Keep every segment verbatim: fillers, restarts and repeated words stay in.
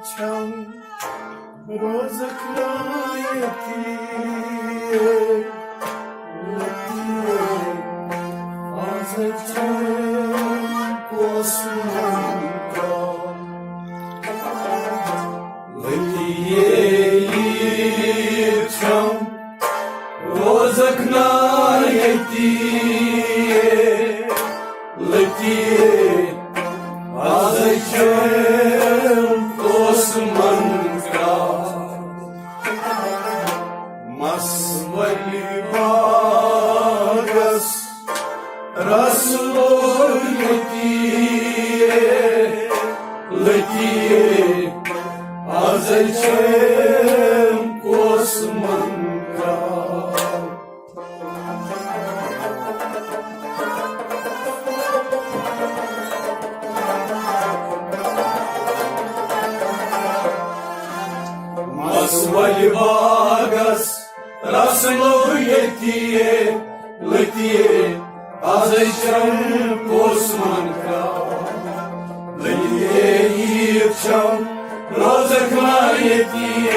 چھم روزکھ نا یتی، لتی آز چھم کوس منگا۔ لتی چھم روزکھ نا یتی، لتی آز چھم کوس منگا۔ مس ولی باغس رس لوگ لتی، لتی آز چھم کوس منگا۔ مس ولی باغس رس لوگ یتی، لتی آز چھم کوس منگا۔ لتی عید چھم روزکھ نا یتی۔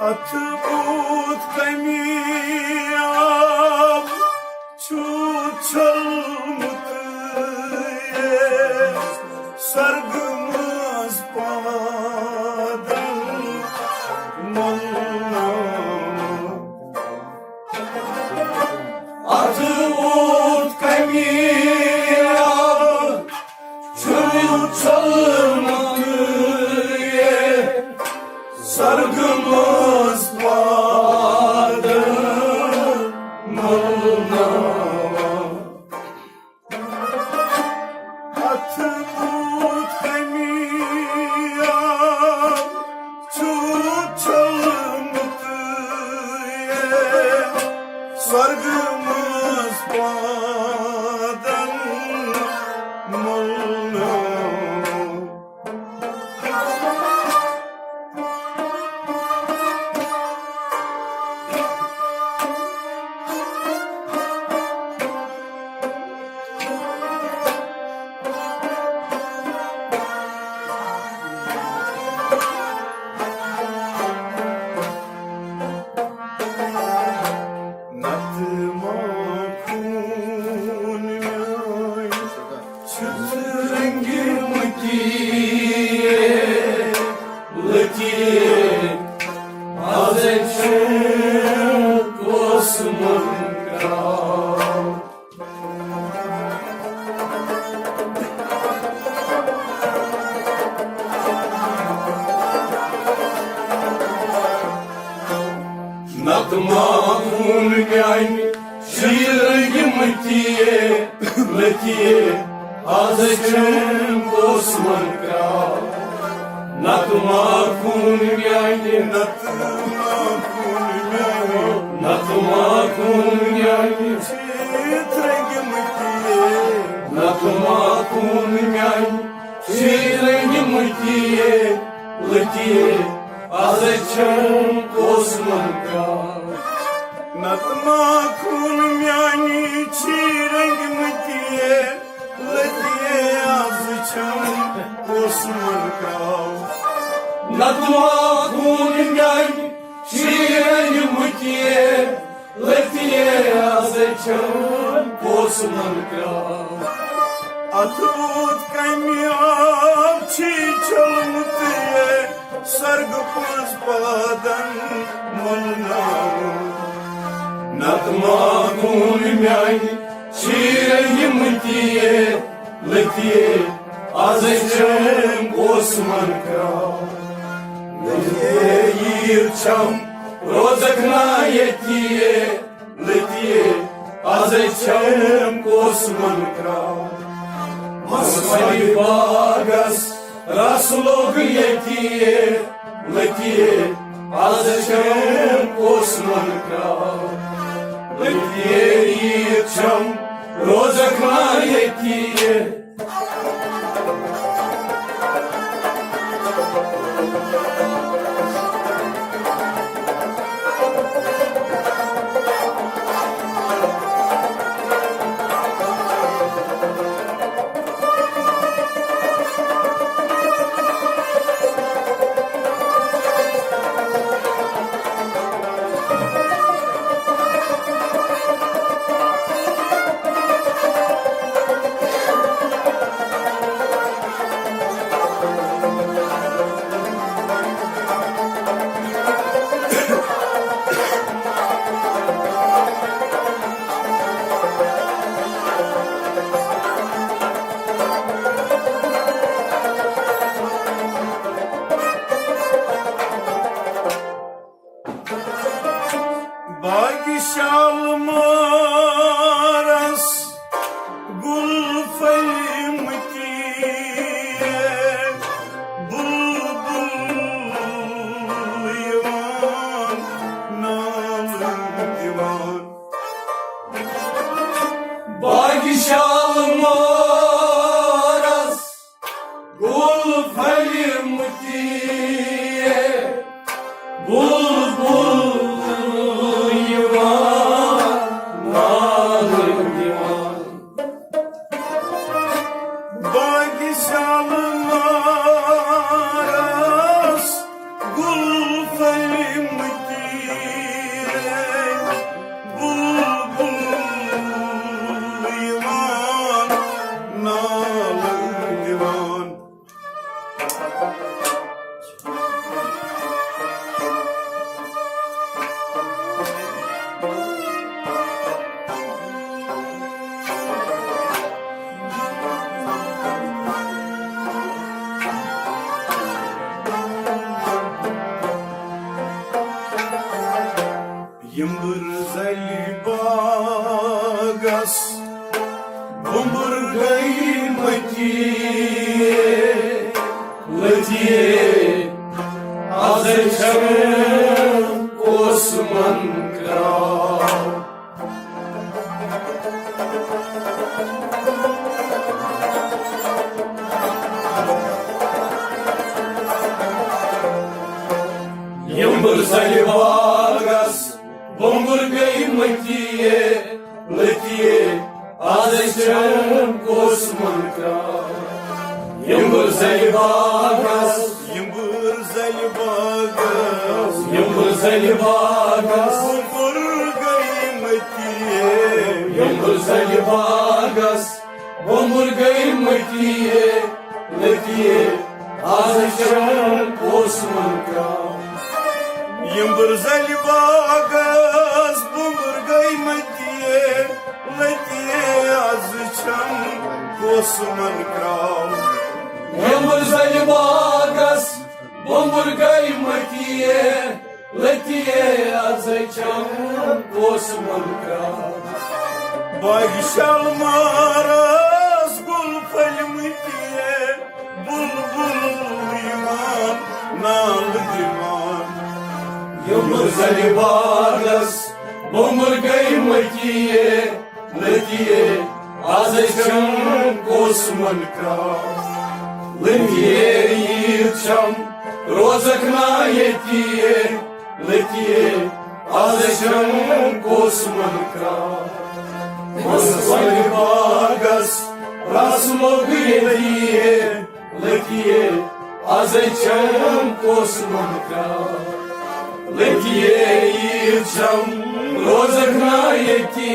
اتھ بوٗتھ کمہِ آب چھُ ژھیوٚلمُت سرگہٕ منٛز پادن ملناوان؟ اتھ بوٗتھ کمہِ آب چھُ ژھیوٚلمُت سرگہٕ منٛز پادن ملناوان؟ اتھ بوٗتھ کمہِ آب چھُ ژھیوٚلمُت سرگہٕ منٛز پادن ملناوان؟ نتہٕ ما خوٗن میٲنۍ چھِ رنگمٕتی لٔتی، آز چھِ کوس منگا۔ نتہٕ ما خوٗن میانہِ شیٖرٕ یِم تہِ لٔتی، آز چھِم کوس منگا۔ نتہٕ ما خوٗن میانہِ، نتہٕ ما خوٗن میانہِ، نتہٕ ما خوٗن میانہِ۔ نتہٕ ما خوٗن میانہِ شیٖرٕ یِم تہِ لٔتی، آز چھِم کوس منگا۔ نتہٕ ما خوٗن میانہِ شیٖرٕ یِم تہِ لٔتی، آز چھِم کوس منگا۔ نتہٕ ما خوٗن میانہِ شیٖرٕ یِم تہِ لٔتی، آز چھِم کوس منگا۔ اتھ بوٗتھ کمہِ آب چھُ چھوٚلمُت سرگہٕ پانٛژھ پادن ملناوُن؟ نتہٕ ما کُن میانہِ شیٖرٕ یِم تیٖر لٔتیٖر، آزے چھم اوسمن کرٛاو۔ لٔتیٖر عیٖد چھم، روزکھ نا ییٚتیٖر لٔتیٖر، آزے چھم اوسمن کرٛاو۔ مصنوعی باغس رس لوٚگ ییٚتیٖر لٔتیٖر، آز چھم اوسمن کرٛاو۔ لٔتیٖر عیٖد چھم، روزکھ نا ییٚتیٖر۔ باغِ شالمارس گُل پھٔلۍ مٕتۍ، بُلبُل یِوان نالہٕ دِوان۔ باغِ شالمارس گُل پھٔلۍ مٕتۍ، بُلبُل یِوان نالہٕ دِوان۔ باغِ شالمارس گُل پھٔلۍ مٕتۍ، بُلبُل یِوان نالہٕ دِوان۔ یمبٕر زلہِ باغس، بومبُر گٔے مٔتی، لٔتی، آزے چھم اوسمن کرٛاو۔ یمبٕر زلہِ باغس، بومبُر گٔے مٔتی، لٔتی، آزے چھم اوسمن کرٛاو۔ یمبٕر زلہِ باغس، یمبٕر زلہِ باغس، یمبٕر زلہِ باغس، بومبُر گٔے مٔتی۔ یمبٕر زلہِ باغس، بومبُر گٔے مٔتی، لٔتی، آز چھم اوسمن کرٛاو۔ یمبٕر زلہِ باغس، بومبُر گٔے مٔتی، لٔتی، آز چھم اوسمن کرٛاو۔ یمبٕر زلہِ باغس، بومبُر گٔے مٔتی، لٔتی، آزے چھم اوسمن کرٛاو۔ باغِ شالمارس گُل پھٔلۍ مٕتۍ، بُلبُل یِوان نالہٕ دِوان۔ یمبٕر زلہِ باغس، بومبُر گٔے مٔتی، لٔتی، آزے چھم اوسمن کرٛاو۔ لٔتی، عیٖد چھم، روزکھ نا ییٚتی، لٔتی، آزے چھم اوسمن کرٛاو۔ مصنوعی باغس رس لوٚگ ییٚتی، لٔتی، آزے چھم اوسمن کرٛاو۔ لٔتی، عیٖد چھم، روزکھ نا ییٚتی۔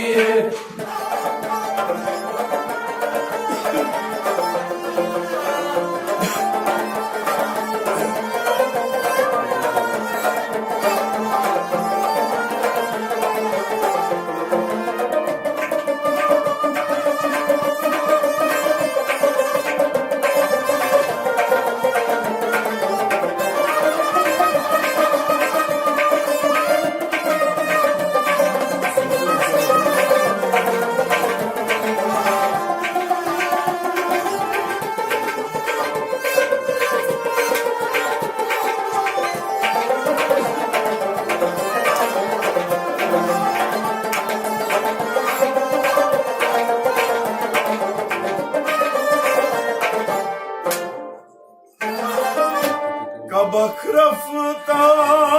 رفتارس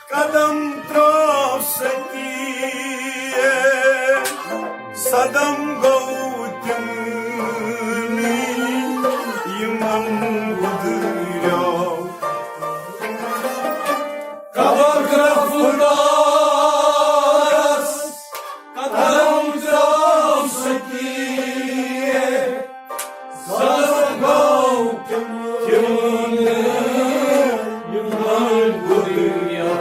قدم تراو ستی، صدم گوٚو تِمنٕے یِمن گُدریو۔ کبک رفتارس قدم تراو سکی، زخم گوٚو تِمن یِمن گُدریو۔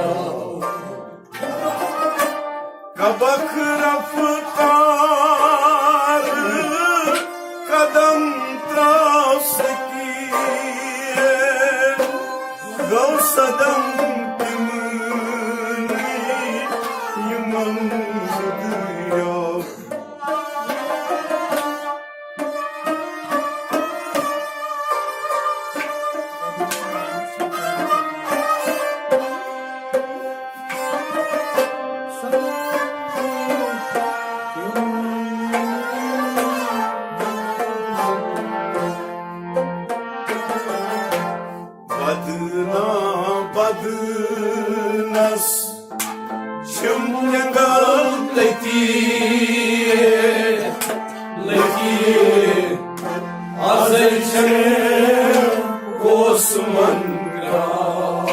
کبک رفتار قدم تراو سکی، گوٚو صدم تِمنٕے یِمن گُدریو۔ بدنا بدنس چھم تینگل تتی، لتی ازے چھم کوس من گراو۔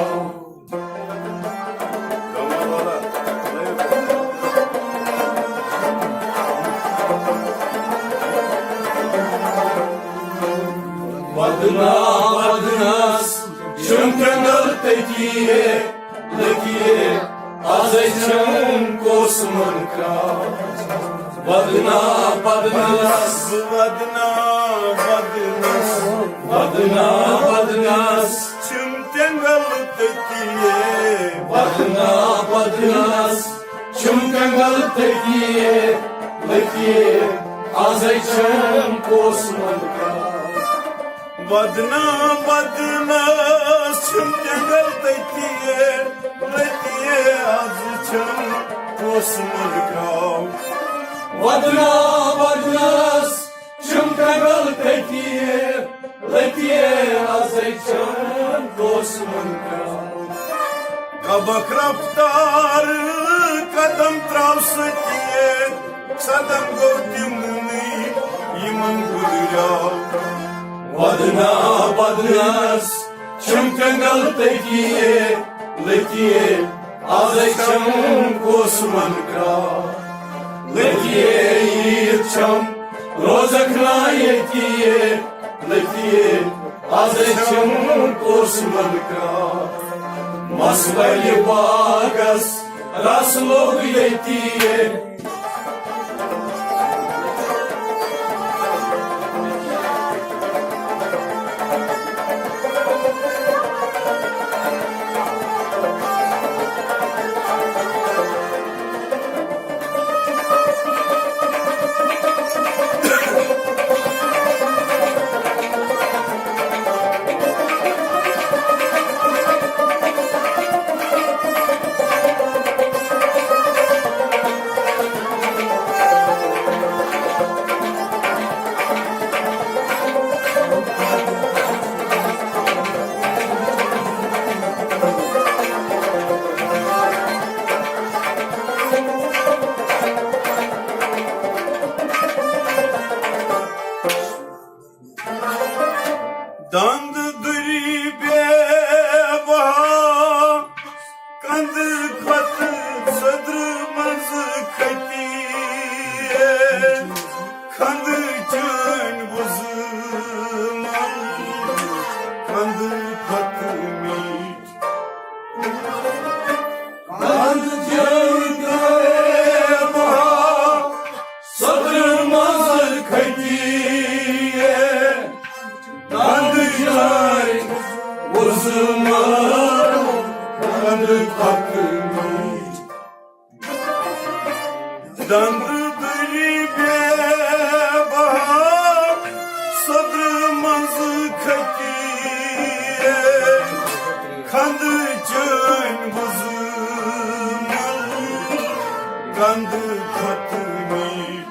بدنا بدنس چھم تینگل تتی، لتی ازے چھم کوس من گراو۔ بدنا بدنس، بدنا بدنس، بدنا بدنس چھم تینگل تتی۔ بدنا بدنس چھم تینگل تتی، لتی ازے چھم کوس من گراو۔ بدنا بدنس چھم تینگل تتی، لتی از چھم کوس من گراو۔ بدنا بدنس چھم تینگل تتی، لتی ازے چھم کوس من گراو۔ کبک رفتار قدم تراو ستی، صدم گوٚو تِمنٕے یِمن گُدریو۔ بدنا بدنس چھم تینگل تتی، لتی ازے چھم کوس من گراو۔ لتی عید چھم روزکھ نا یتی، لتی ازے چھم کوس من گراو۔ مسبلہِ باغس رس لوٚگ یتی۔ دند دُری بے بہا، کند کھۄتہٕ سدرٕ منٛز کھٔتی۔ کھند چٲنۍ وُزمل، کند کھۄتہٕ میٖٹھ۔ کند چٲنۍ بہا، سدرٕ منٛز کھٔتی۔ کند چٲنۍ وُزمل، کند کھۄتہٕ میٖٹھ۔ دند دُری بے بہا، سدرٕ منٛز کھٔتی۔ کند چٲنۍ وُزمل، کند کھۄتہٕ میٖٹھ۔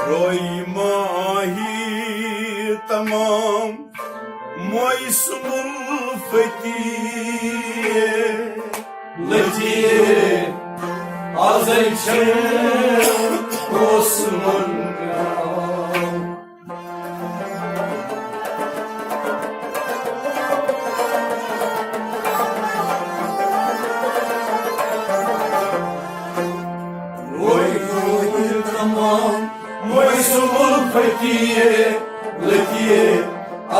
روی ماہی تمام موسم الفتی لتی آزے چھم موسمن گرام۔ روی روی تمام موسم الفتی لتی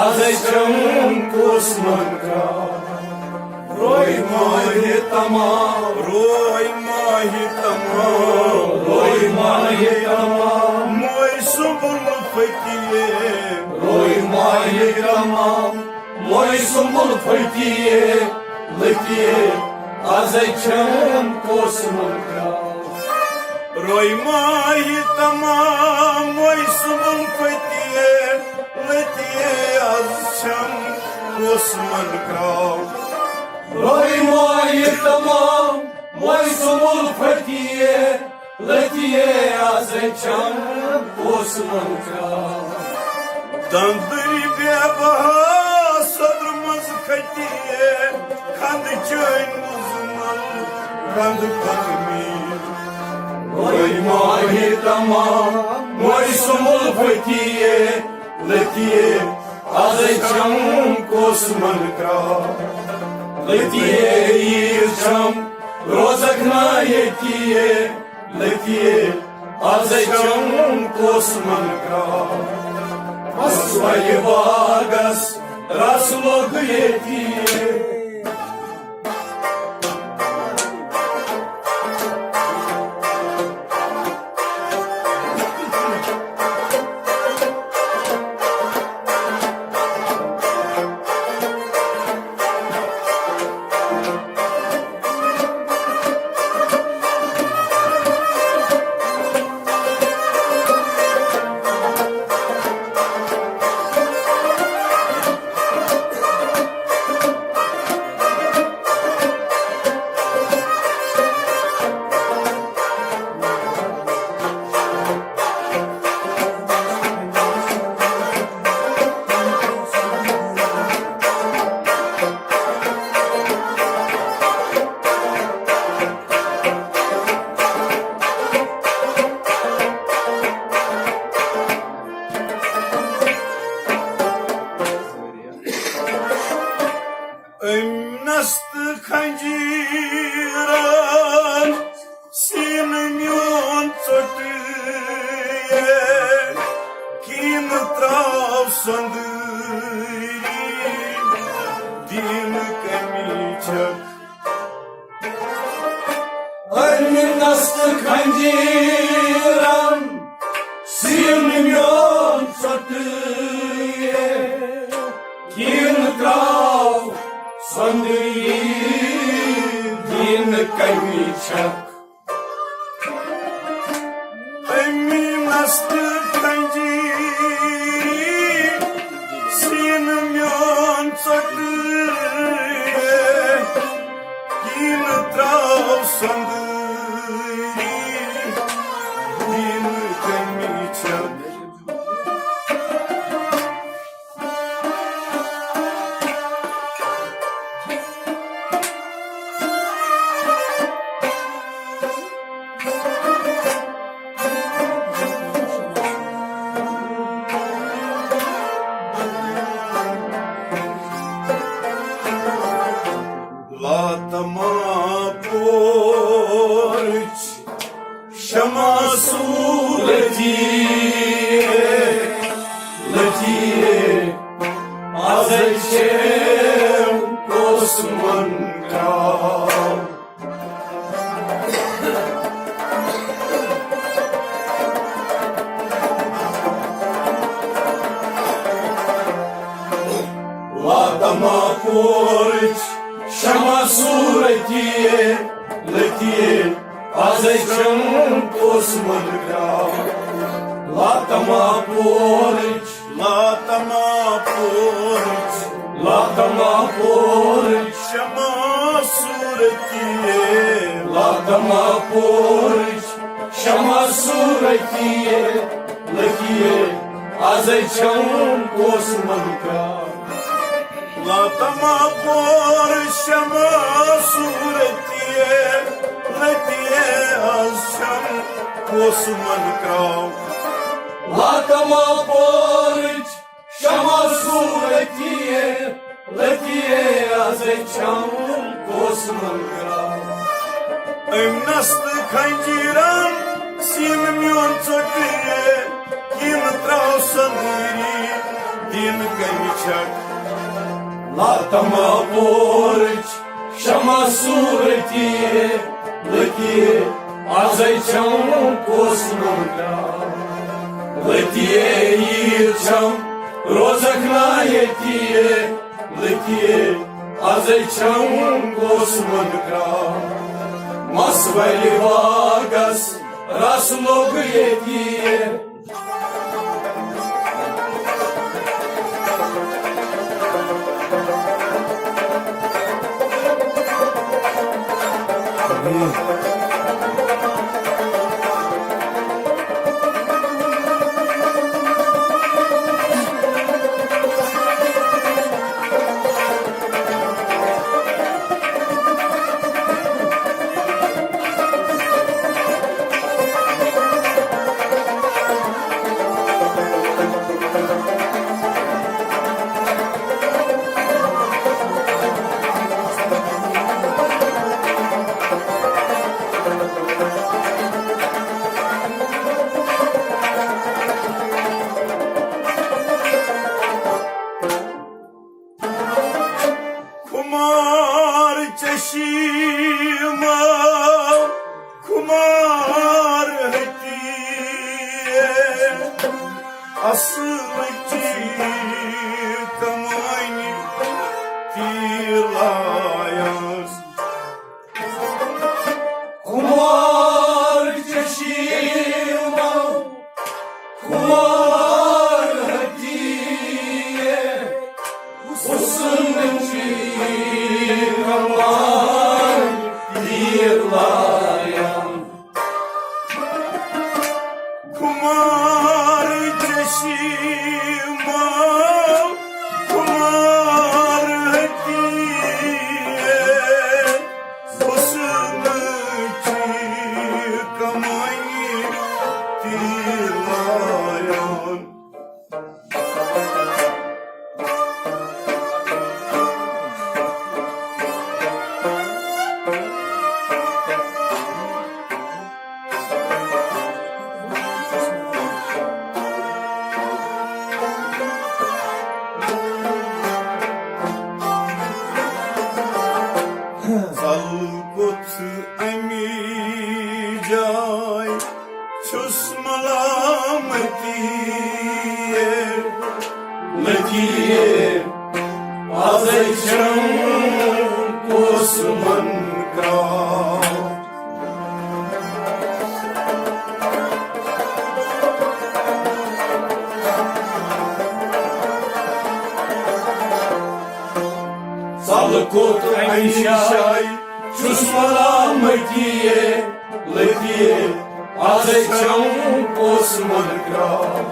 آزے چھم موسمن گرام۔ روی ماہی تمام، روی ماہی تمام، روی ماہی تمام موسم الفتی روی ماہی تمام موسم الفتی لتی آزے چھم موسمن گرام۔ روی ماہی تمام موسم الفتی لتی آز چھم موسمن گرام۔ روی ماہی تمام موسم الفتی لتی آزے چھم موسمن گرام۔ دندری بے بہا صدر منز کھتی کھند چین مزمل کند کھند میر۔ روی ماہی تمام موسم الفتی لتی آزے چھم موسمن گرام۔ لتی عید چھم روزک نا یتی لتی آزے چھم موسمن گرام۔ مسوی باغس رس لوگ یتی۔ أمۍ نستہٕ کھنجیٖرن سیٖنہٕ میون ژوٚٹ، کیٖنہٕ ترٛاو سۄندٕری، دیٖنہٕ کمی چھکھ۔ أمۍ نستہٕ کھنجیٖرن سیٖنہٕ میون ژوٚٹ، کیٖنہٕ ترٛاو سۄندٕری، دیٖنہٕ کمی چھکھ۔ أمۍ نستہٕ کھنجیٖرن سیٖنہٕ میون ژوٚٹ، کیٖنہٕ ترٛاو سۄندٕری، دیٖنہٕ کمی چھکھ۔ لاتما پورچ شمع سورتی لتی آزے چھم کوسمن گرام۔ لاتما پورچ شمع سورتی لتی آزے چھم کوسمن گرام۔ لاتما پورچ، لاتما پورچ، لاتما پورچ شمع سورتی لاتما پورچ شمع سورتی چھم کوس من کرا۔ لاتما پور شمع صورتیے، لتیے از چھم کوس من کرا۔ لاتما پورچ شمع صورتیے، لتیے از چھم کوس من کرا۔ أمۍ نستہٕ خنجیرن سیٖنہٕ میون ژوٚٹیے، یِم ترٛاو سندری دین کمہِ چھٹ۔ لاتما پورچ شمع صورتیے، لتیے از چھم کوس من کرا۔ لتیے عیٖد چھم روزکھ نا یتیے، لتیے از چھم کوس من کرا۔ مس ولی باغس رس لوگ یتیے۔ خمار چشیما، خمار ہتی، اصل چی کمانی تیر لایان۔ خمار چشیما، خمار ہتی، حسن چی کمال تیر لایان۔ خمار چشیما، خمار ہتی، حسن چی کمانی تیر لایان۔ ژل کوٚت اَمی جایہِ چھُس ملامتی۔ لطیف، ازے چھم کوس من کرا۔ ژل کوٚت اَمہِ جایہِ چھُس ملامتی۔ لطیف، ازے چھم کوس من کرا۔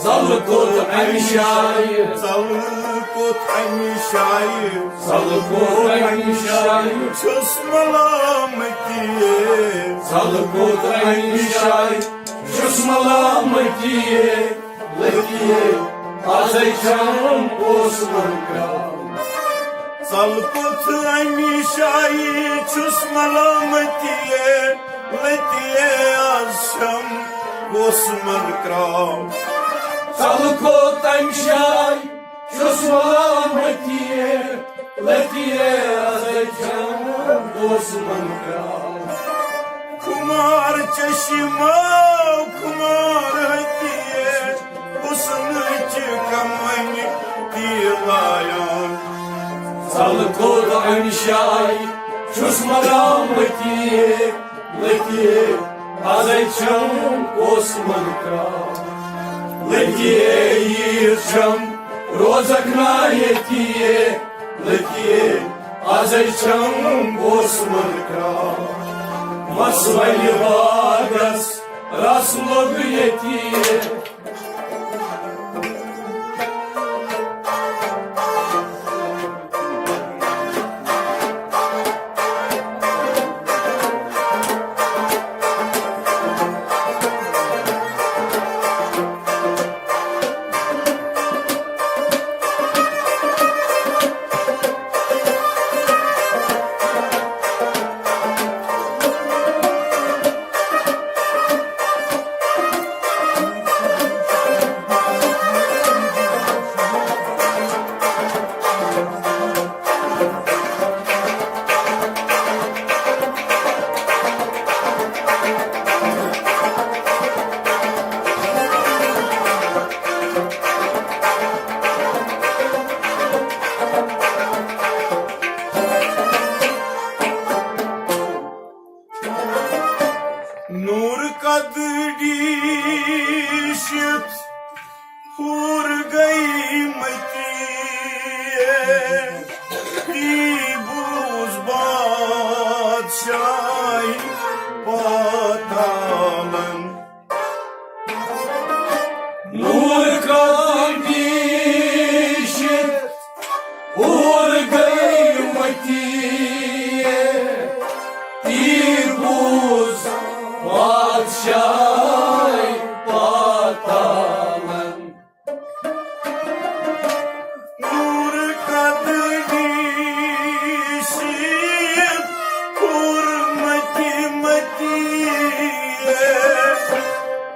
ژل کوٚت اَمہِ جایہِ، ژل کوٚت اَمہِ جایہِ، ژل کوٚت اَمہِ جایہِ چھُس ملامتی۔ ژل کوٚت اَمہِ جایہِ چھُس ملامتی۔ لطیف، ازے چھم کوس من کرا۔ ژل کوٚت اَمہِ جایہِ چھُس ملامتی۔ لطیف، از چھم کوس من کرا۔ ژل کوٚت اَمہِ جایہِ چھُس ملامتی۔ لطیف، ازے چھم کوس من کرا۔ خمار چشمہ، خمار ہتی، حسن چی کمانی تیر لایان۔ ژل کوٚت اَمہِ جایہِ چھُس ملامتی۔ لطیف، ازے چھم کوس من کرا۔ لطیف، عیٖد چھم روزکھ نا یتیے۔ لطیف، ازے چھم کوس من کرا۔ مس ولی باغس رس لوٚگ یتیے۔ ہور گٔے متی، تی بوٗز بادشاہی پاتالن۔ نور کاٹی شت اور گئی متی، تی بوز بادشاہ پاتالن۔ نور قدمی شیت حرمتی متی،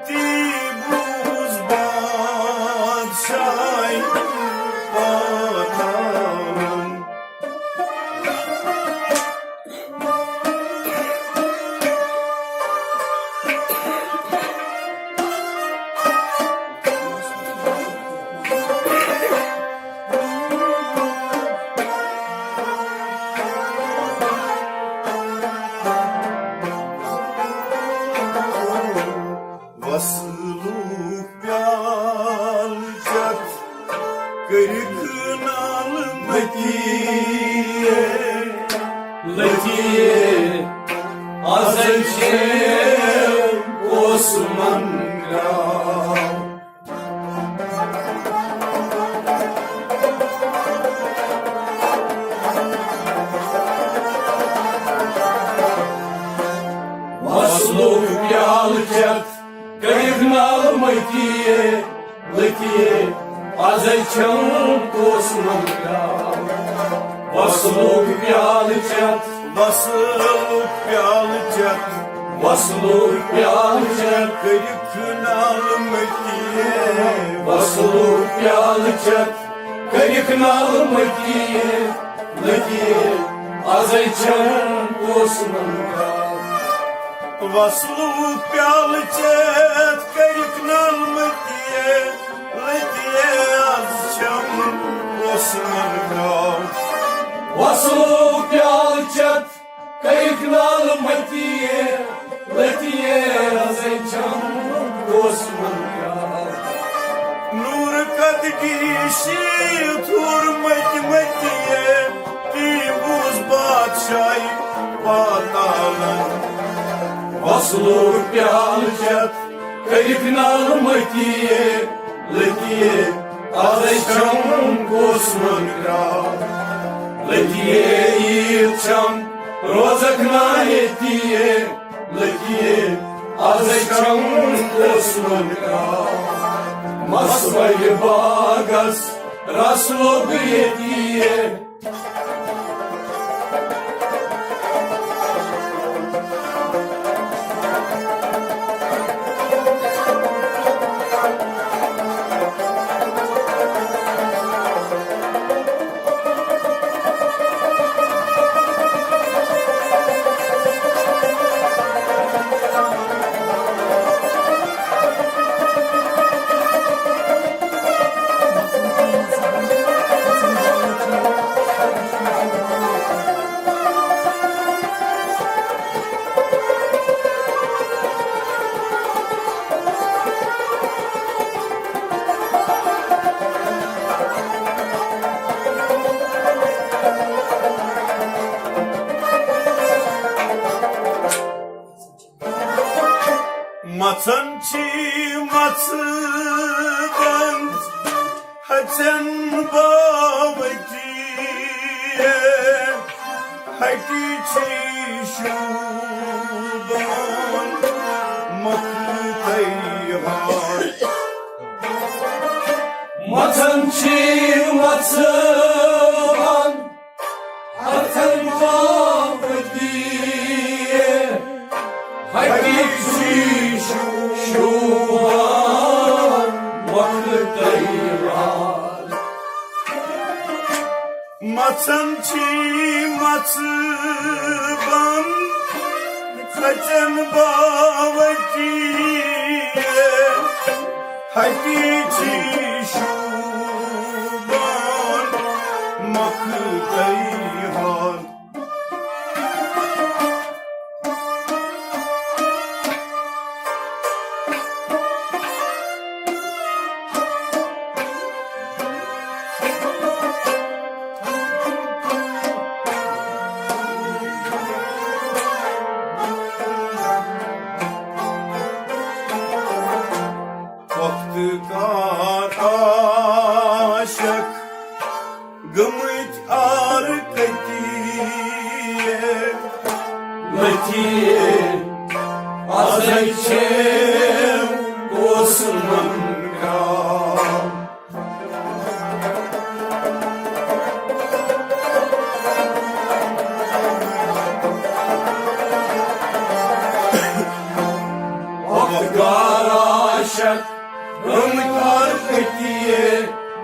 تی بوز بادشاہ پاتالن۔ وصلُک پیالہٕ چٮ۪تھ کٔرِکھ نالہٕ متی، لتی، ازل چھِ اوس من گراو۔ وصلُک پیالہٕ چٮ۪تھ کٔرِکھ نالہٕ متی، لتی، ازل چھم کوس من گراو۔ وصلُک پیالہٕ چٮ۪تھ، وصلُک پیالہٕ چٮ۪تھ، وصلُک پیالہٕ چٮ۪تھ کٔرِکھ نالہٕ متی، وصلُک پیالہٕ چٮ۪تھ کٔرِکھ نالہٕ متی، لتی، ازل چھم کوس من گراو۔ وصلُک پیالہٕ چٮ۪تھ کٔرِکھ نالہٕ متی، لتی، از چھم کوس من گراو۔ وصلُک پیالہٕ چٮ۪تھ کٔرِکھ نالہٕ متی، لتی، از چھم کوس من گراو۔ نور قدگی شیت حرمتی متی، تی بوز بادشاہی پاتالن۔ وصلُک پیالہٕ چٮ۪تھ کٔرِکھ نالہٕ متی، لتی، از چھم کوس من گراو۔ لتی، عیٖد چھم روزکھ نا ییٚتی، لتی، از چھم کوس من گراو۔ مسوَرِ باغس رس لوٚگ ییٚتی۔ مژھن چھ مژھ بند ہژن باوتی، ہٹی چھ شوبان مۄکھٕ تیار۔ مژھن چھ مژھ بند ہژن باوتی، ہٹی چھ شوبان مۄکھٕ تیار۔ مژھن چھ مژھ بند ہژن باوتی، ہٹی چھ شوبان مۄکھٕ تیار۔ کار عاشق گٔمٕتۍ آر کتی لتی، ازے چھم کوسمن کران۔ وقت کار عاشق گٔمٕتۍ آر کتی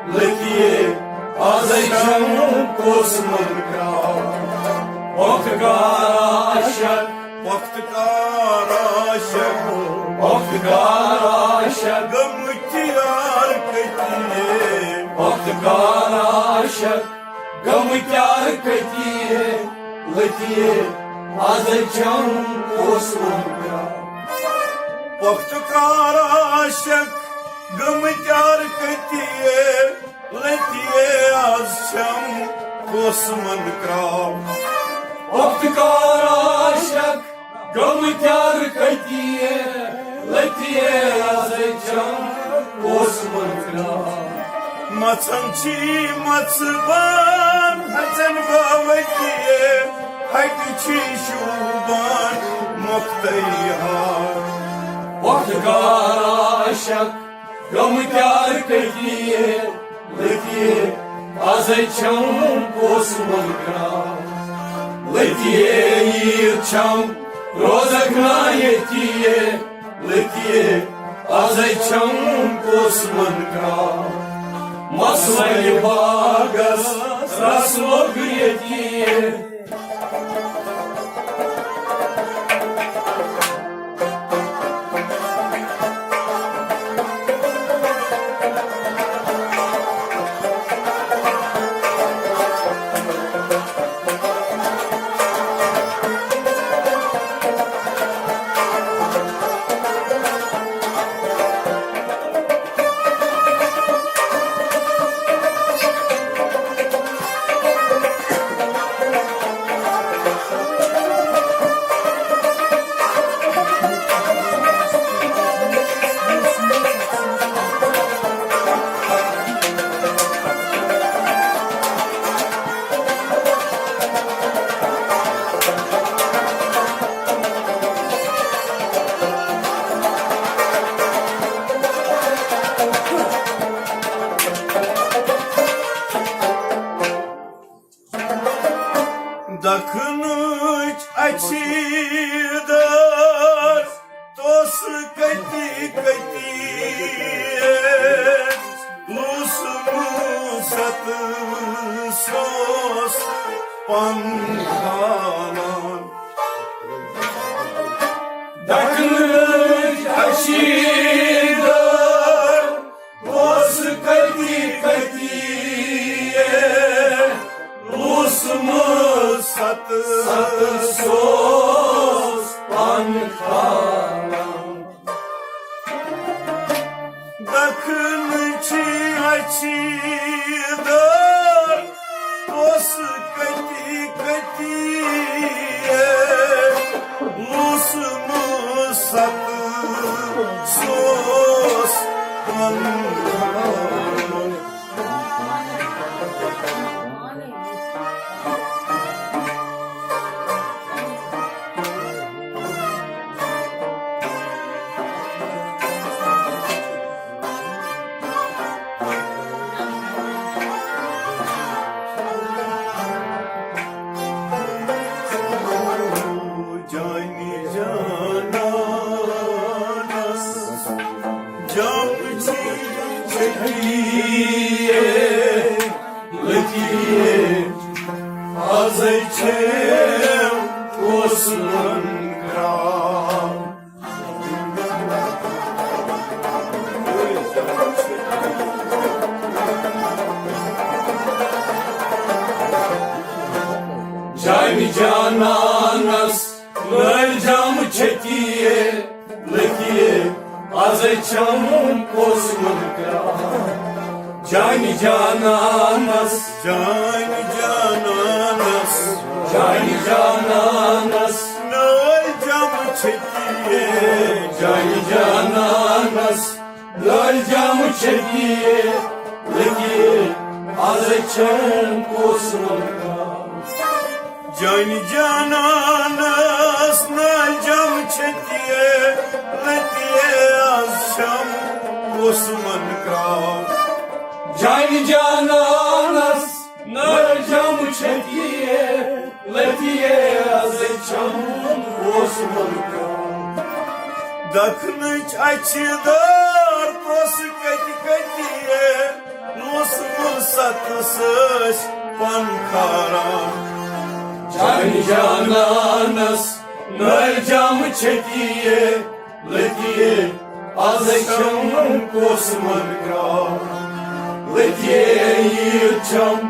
لتی، ازے چھم کوسمن کران۔ وقت کار عاشق، وقت کار عاشق، وقت کار عاشق گٔمٕتۍ آر کتی، وقت کار عاشق گٔمٕتۍ آر کتی لتی، ازے چھم کوسمن کران۔ وقت کار عاشق گٔمٕتۍ آر کتی لتی، از چھم کوسمن کران۔ وقت کار عاشق گٔمٕتۍ آر کتی لتی، ازے چھم کوسمن کران۔ مژھن چھی مژھ بان ہژن باوتی، ہٹہِ چھی شوبان مۄختٕے یار۔ وقت کار عاشق گٔمٕتۍ آر کتی لتی، ازے چھم کوسمن کران۔ لتی عید چھم روزکھ نا یتی لتی، ازے چھم کوسمن کران۔ مسلہٕ باغس رس لوٚگ یتی۔ دکھنٕچ اچھی دار توس کتی کتی لوس مُسط سوس پن کھالان۔ دکھنٕچ اچھی دار توس کتی کتی لوس مُسط سوس پن کھالان۔ دکھنٕچ اچھی دار توس کتی کتی لوس مُسط سوس پن کھالان۔ جانہِ جانانس جام چھی چھی لطیف، ازے چھم کوسمن کران۔ جانہِ جانانس لٲلۍ جام چھتی لطیف، ازے چھم کوسمن کران۔ جانہِ جانانس، جانہِ جانانس، جانہِ جانانس لٲلۍ جام چھتی، جانہِ جانانس لٲلۍ جام چھٔتی لٔتی، آز چھم کُس ملکہ۔ جانہِ جانانس نٲلۍ جام چھٔتی لٔتی، آز چھم کُس ملکہ۔ جانہِ جانانس نٲلۍ جام چھٔتی لٔتی، آز چھم کُس ملکہ۔ دکھنٕچ اچھِ دار پوٚس کتہِ کتہِ، موسمہٕ ستہٕ سۭتۍ پن کھاران۔ جانہِ جانانس نٲلۍ جام چھٔتی لٔتی، آز چھم کُس ملکہ۔ لٔتی عیٖد چھم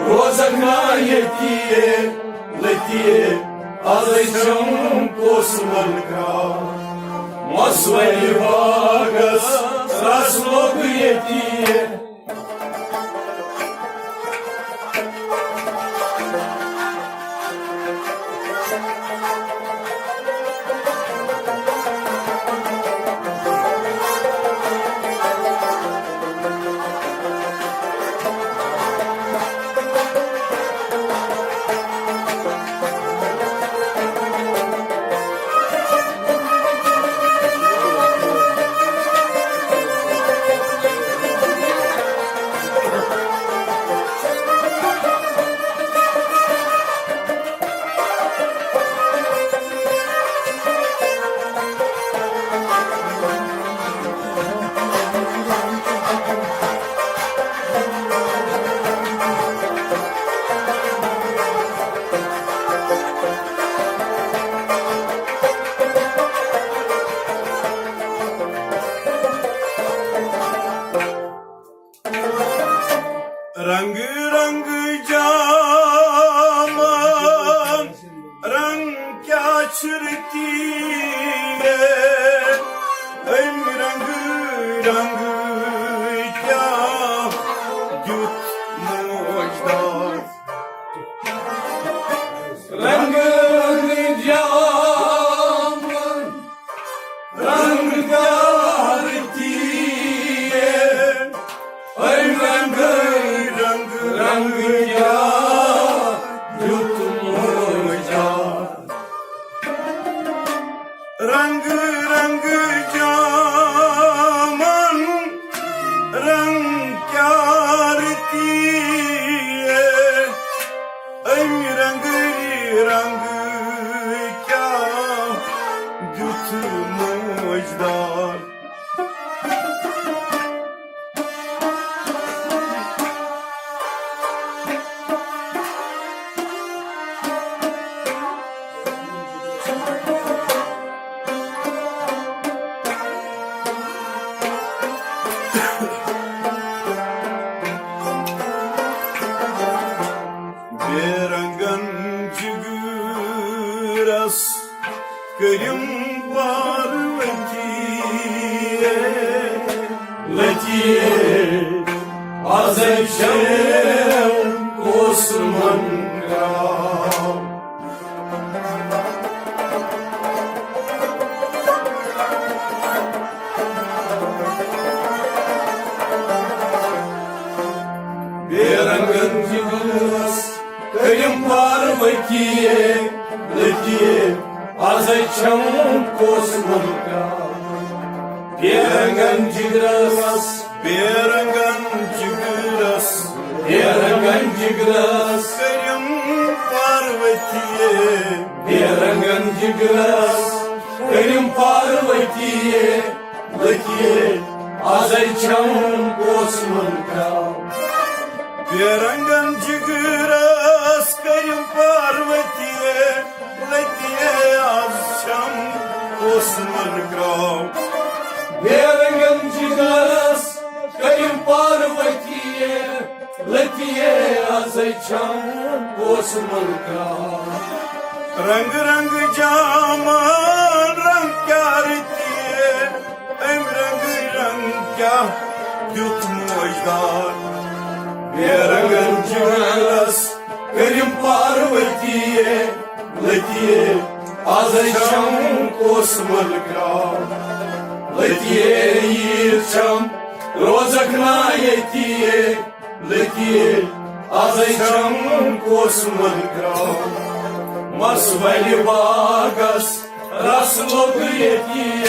روزکھ نا ییٚتی، لٔتی آز چھم کُس ملکہ۔ مسوَلہِ باغس رس لوٚگ ییٚتی۔ رنگ رنگ جامن، رنگ کیا چھرتی ہے، أمۍ رنگ رنگ کیا دیُت موج دار۔ رنگ رنگ جامن، رنگ دارتی، أمۍ رنگ رنگ رنگ کیا دیُت موج دار۔ رنگ رنگ جامن، رنگ کیا رتی، أمۍ رنگٕے رنگ کیا دیُت موج دار۔ بے رنگن جگرس کٔرِم پاروتی لتی، آزے چھم کُس ملکہ۔ بے رنگن جگرس کٔرِم پاروتی لتی، آزے چھم کُس ملکہ۔ بے رنگن جگرس، بے رنگن جگرس، بے رنگن جگرس کٔرِم پاروتی۔ بے رنگن جگرس کٔرِم پاروتی لتی، آزے چھم کُس ملکہ۔ بے رنگن جگرس کٔرِم پاروتی لتی، آز چھم کُس ملکہ۔ بے رنگن جگرس کٔرِم پاروتی لتی، آزے چھم کُس ملکہ۔ رنگ رنگ جامن، رنگ کیا رتی، أمۍ رنگٕے رنگ کیا دیُت موج دار۔ بے رنگن جگرس کٔرِم پاروتی لتی، آزے چھم کُس ملکہ۔ لتی عیٖد چھم نا ییٚتی لٔتی، ازے چھم کُس منٛدکرٛاو۔ مس ولہِ باغس رس لوٚگ ییٚتی۔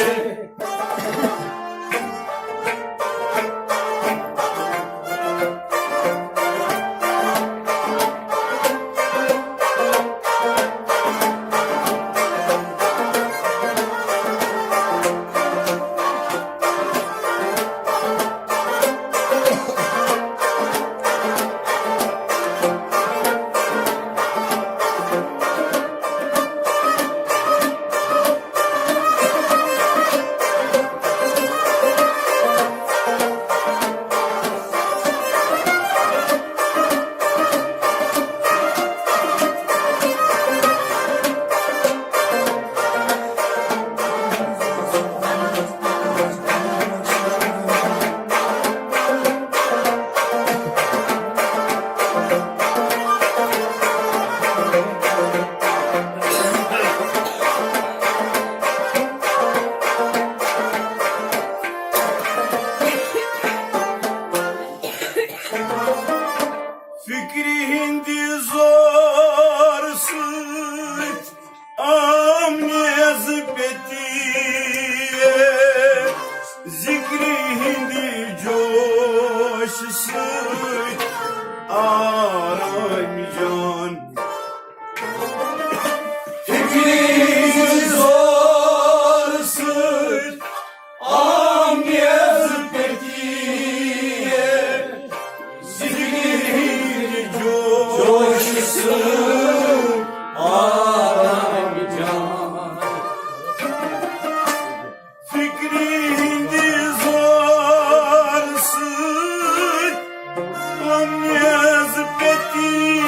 فکرِ ہٕنٛدِ زورٕ سۭتۍ آم نیز پیٚتی، ذِکرِ ہٕنٛدِ جوشہٕ سۭتۍ آرام جان۔ فکرِ ہٕنٛدِ زورٕ سۭتۍ آم نیز پیٚتی، ذِکرِ ہٕنٛدِ جوشہٕ سۭتۍ آرام جان۔ فکرِ ہٕنٛدِ زورٕ سۭتۍ آم نیز پیٚتی،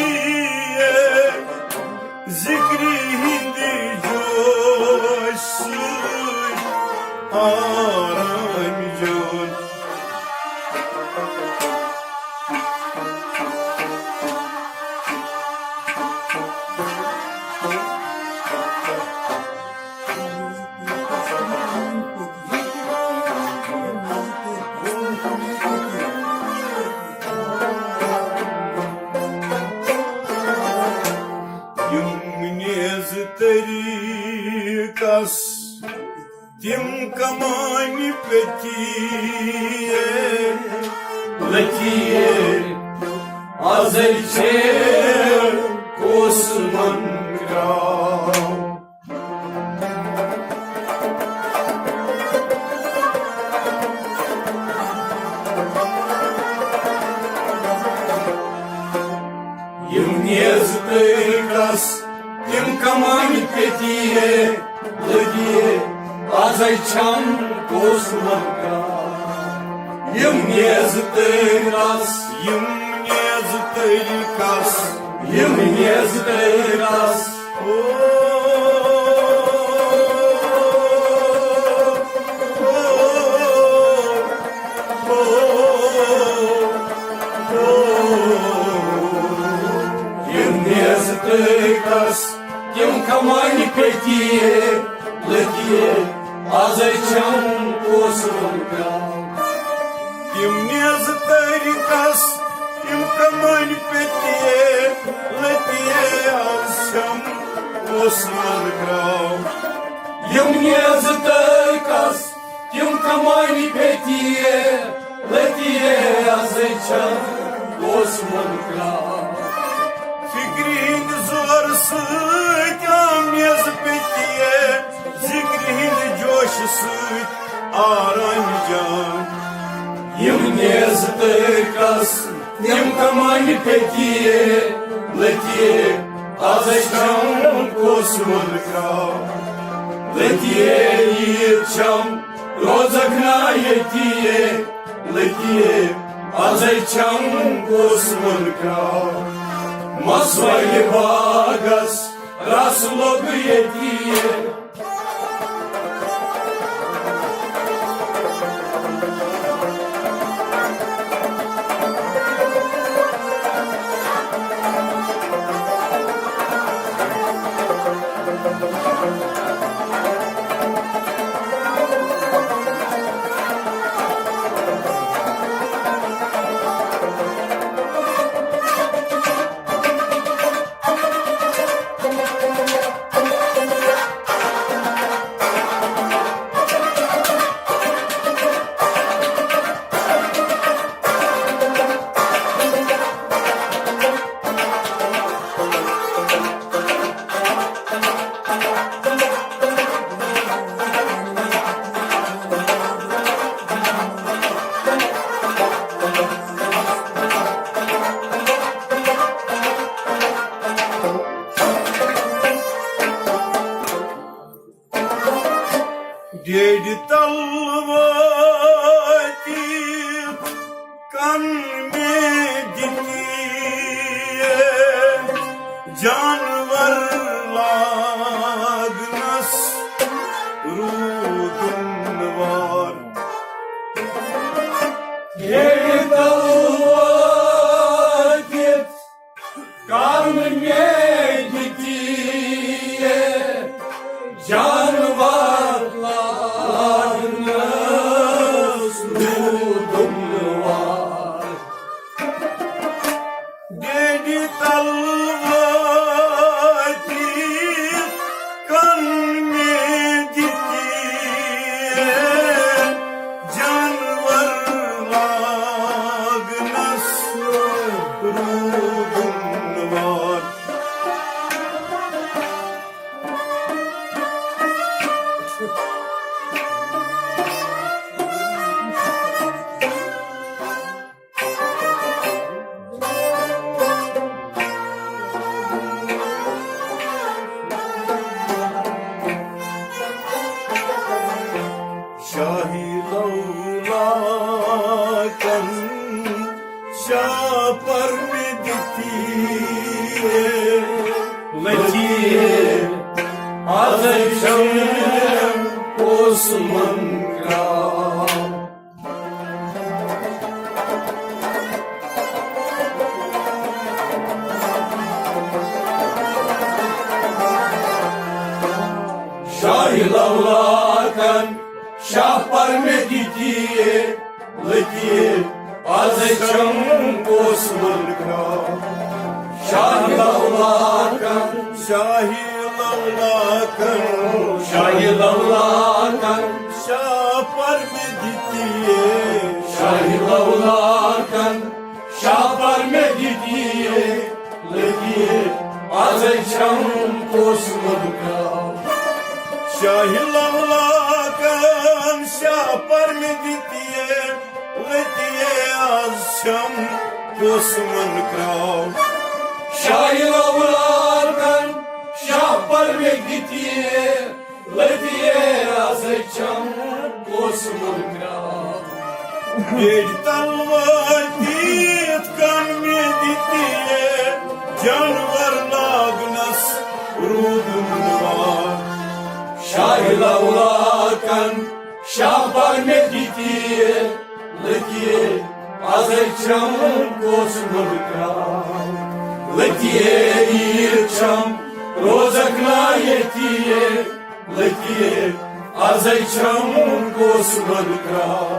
ذِکرِ ہٕنٛدِ جوشہٕ سۭتۍ آرام جان۔ یِم نیز طریٖقس تِم کمانہِ پیٚتی لٔتی، ازے چھے کُس منٛدکرٛاو۔ یِم نیز طریٖقس تِم کمانہِ پیٚتی لٔگی، ازے چھم کُس منٛدکرٛاو۔ یِم نیز طریٖقس، یِم نیز طریٖقس، یِم نیز طریٖقس۔ او، او، او، او۔ یِم نیز طریٖقس تِم کمانہِ پیٚتی لٔتی، ازے چھم کُس منٛدکرٛاو۔ تِم نیز طریٖقس تِم کمانہِ پیٚتی لٔتی، از چھم کُس منٛدکرٛاو۔ یِم نیز طریٖقس تِم کمانہِ پیٚتی لٔتی، ازے چھم کُس منٛدکرٛاو۔ فکرِ ہٕنٛدِ زورٕ سۭتۍ آم نیز پیٚتی، ذِکرِ ہٕنٛدِ جوشہٕ سۭتۍ آرام جان۔ یِم نیز طریٖقس تِم کمانہِ پیٚتی لٔتی، ازے چھم کُس منٛدکرٛاو۔ لٔتی عیٖد چھم روزکھ نا ییٚتی لٔتی، ازے چھم کُس منٛدکرٛاو۔ مسویہِ باغس رس لوٚگ ییٚتی۔ مےٚ دِتیے جانور لاگنس روٗدُن وار۔ ییٚلہِ تلوار دِتھ کن مےٚ دِتیے جانور لاگنس روٗدُن وار۔ ڈیڈی تلوٲتی کن مےٚ دِتی جانور لاگنس روٗدُن وار۔ شاہی لولاکن شاہ پر میں دِتی لٔتی آز چھم اوس من کرٛاو۔ شاہی لولاکن شاہ پر میں دِتی لٔتی آز چھم اوس من کرٛاو۔ شاہی لولاکن، شاہی لولاکن، شاہی لولاکن شاہ پر میں دِتی شاہی لولاکن شاہ پر میں دِتی لٔتی آز چھم اوس من کرٛاو۔ شاہی لولاکن شاہ پر میں دِتی لٔتی آز چھم اوس من کرٛاو۔ شاہی لولاکن شاہ پر میں دِتی لٔتی آز چھم اوس من کرٛاو۔ بیٚیہِ تلوٲتی یِتھ کٔنۍ مےٚ دِتی جانور لاگنس روٗدُن وار۔ شاہی لولاکن شاہ پر میں دِتی لٔتی آز چھم اوس من کرٛاو۔ لٔتی عیٖد چھم روزکھ نا ییٚتی لٔتی آز چھم اوس من کرٛاو۔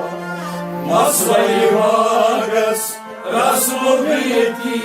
مسوَے باغس رس لوٚگ ییٚتی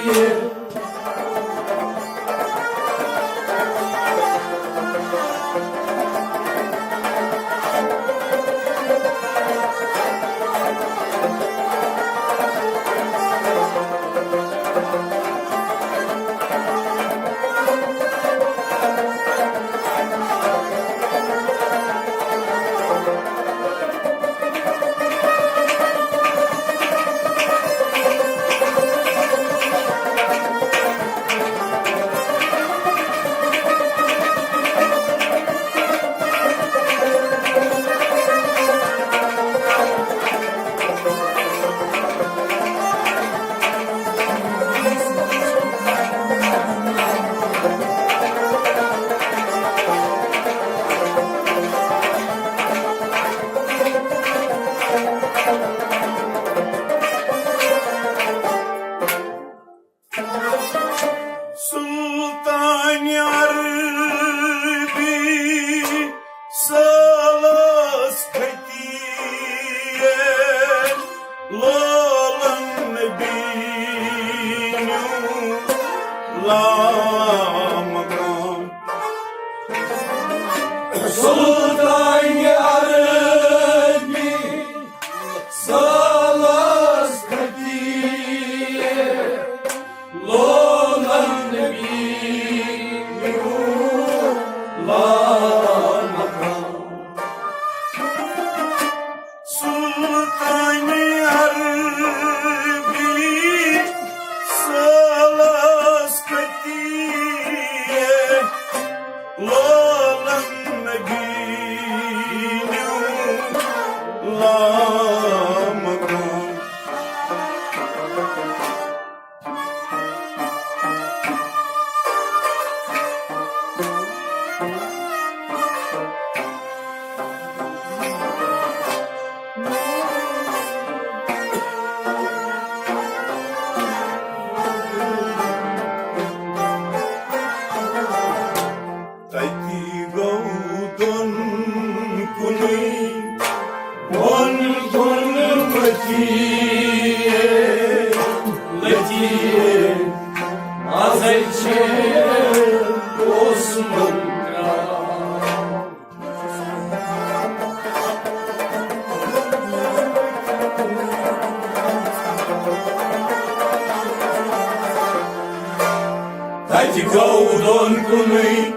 تَتہِ گوٚو دۄن کُنُے،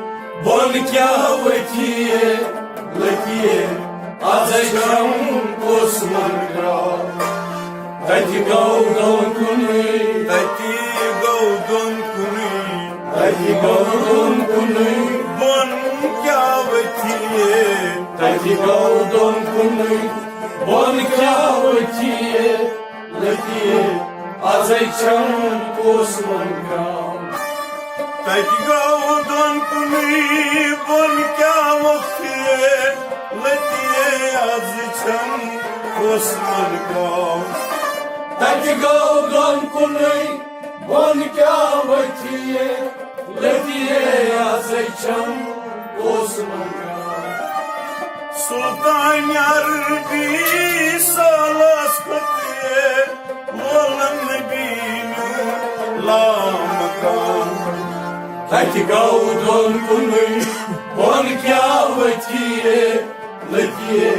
بۄن کیٛاہ ؤتھِیے، لٔتِیے، ازَے چھَم اوسمَن کرٛاو۔ تَتہِ گوٚو دۄن کُنُے، تَتہِ گوٚو دۄن کُنُے، تَتہِ گوٚو دۄن کُنُے، بۄن کیٛاہ ؤتھِیے۔ تَتہِ گوٚو دۄن کُنُے، بۄن کیٛاہ ؤتھِیے، لٔتِیے، ازَے چھَم اوسمَن کرٛاو۔ تَتہِ گوٚو دۄن کُنُے، بۄن کیٛاہ ؤتھِیے، لٔتِیے، از چھَم اوسمَن کرٛاو۔ تَتہِ گوٚو دۄن کُنُے، بۄن کیٛاہ ؤتھِیے، لٔتِیے، ازَے چھَم اوسمَن کرٛاو۔ سُلطان عربی سالس کھوٚت یہِ، مولن نبی نیوٗ لامکان۔ تَتہِ گوٚو دۄن کُنُے، بۄن کیٛاہ ؤتھِیے، لٔتِیے،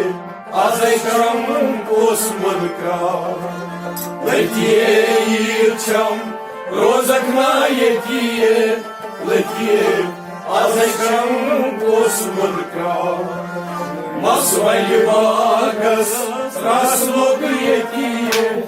ازَے چھَم اوسمَن کرٛاو۔ لٔتِیے، عیٖد چھَم، روزکھ نا ییٚتِیے، لٔتِیے، ازَے چھَم اوسمَن کرٛاو۔ مَس وَلہِ باغس رَس لوٚگ ییٚتِیے۔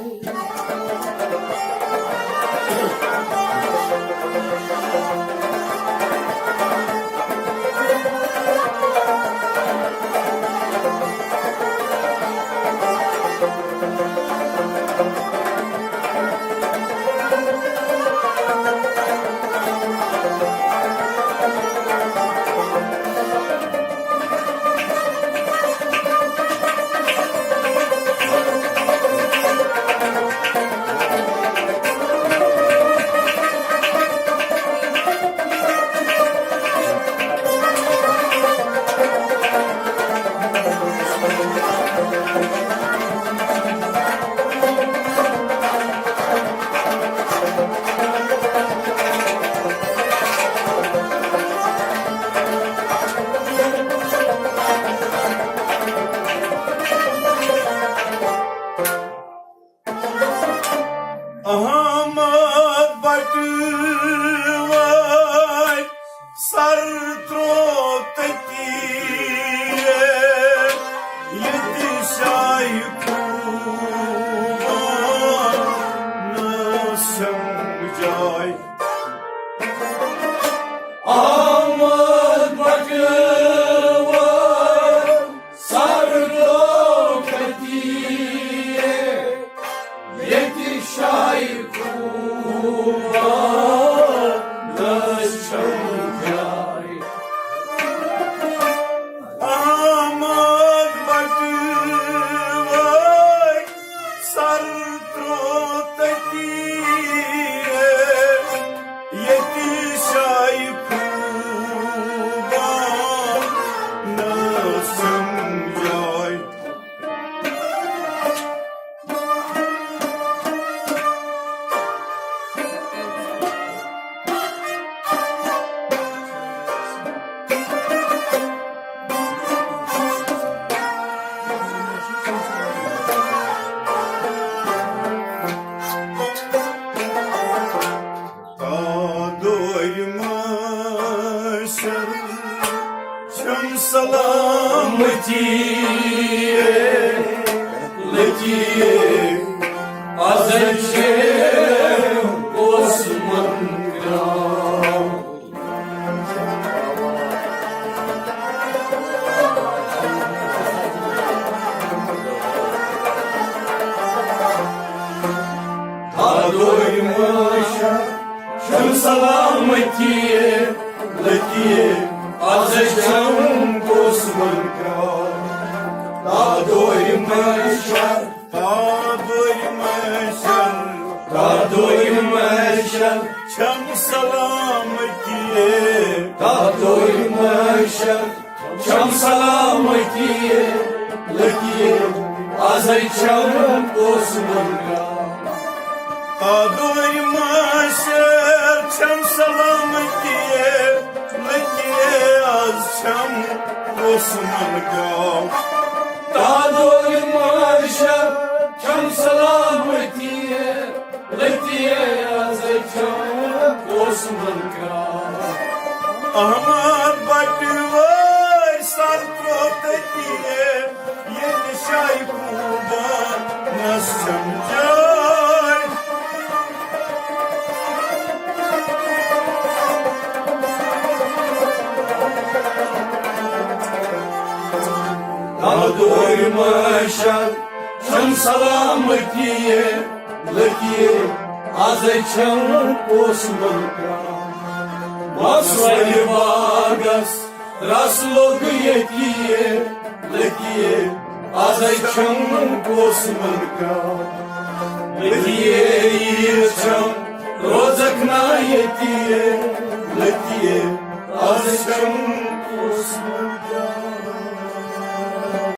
احمد بٹہٕ وٲلۍ سر ترٛوو تٔتی، ییٚتہِ شاہہِ خوٗبانس چھم جاے۔ احمد بٹہٕ وٲلۍ سر ترٛوو تٔتی، ییٚتہِ شاہہِ خوٗبانس چھم جاے۔ احمد بٹہٕ وٲلۍ سر ترٛوو تٔتی، ییٚتہِ شاہہِ خوٗبانس چھم جاے۔ تادورِ محشر چھم سلامتی، لٔتی ازل چھم اوسمن کرٛاو۔ تادورِ محشر چھم سلامتی، لٔتی ازل چھم اوسمن کرٛاو۔ تادورِ محشر، تادورِ محشر، تادورِ محشر چھم سلامتی۔ تادورِ محشر چھم سلامتی، لٔتی ازل چھم اوسمن کرٛاو۔ تادورِ محشر چھم سلامتی، لٔتی از چھم اوسمن کرٛاو۔ تادورِ محشر چھم سلامتی، لٔتی ازل چھم احمد بٹہٕ وٲرۍ سر ترٛوو تٔتی، ییٚتہِ شاہہِ خوٗبانس چھم جاے۔ دادورِ معاشر چھم سلامتی، لٔکیٖر ازے چھم پوس ملکہ۔ وۄنۍ سویہِ باغس رس لوٚگ ییٚتی، لٔکیٖر ازے چھم پوس ملکہ۔ لٔکیٖر عیٖد چھم روزکھ نا ییٚتی، لٔکیٖر ازے چھم پوس ملکہ۔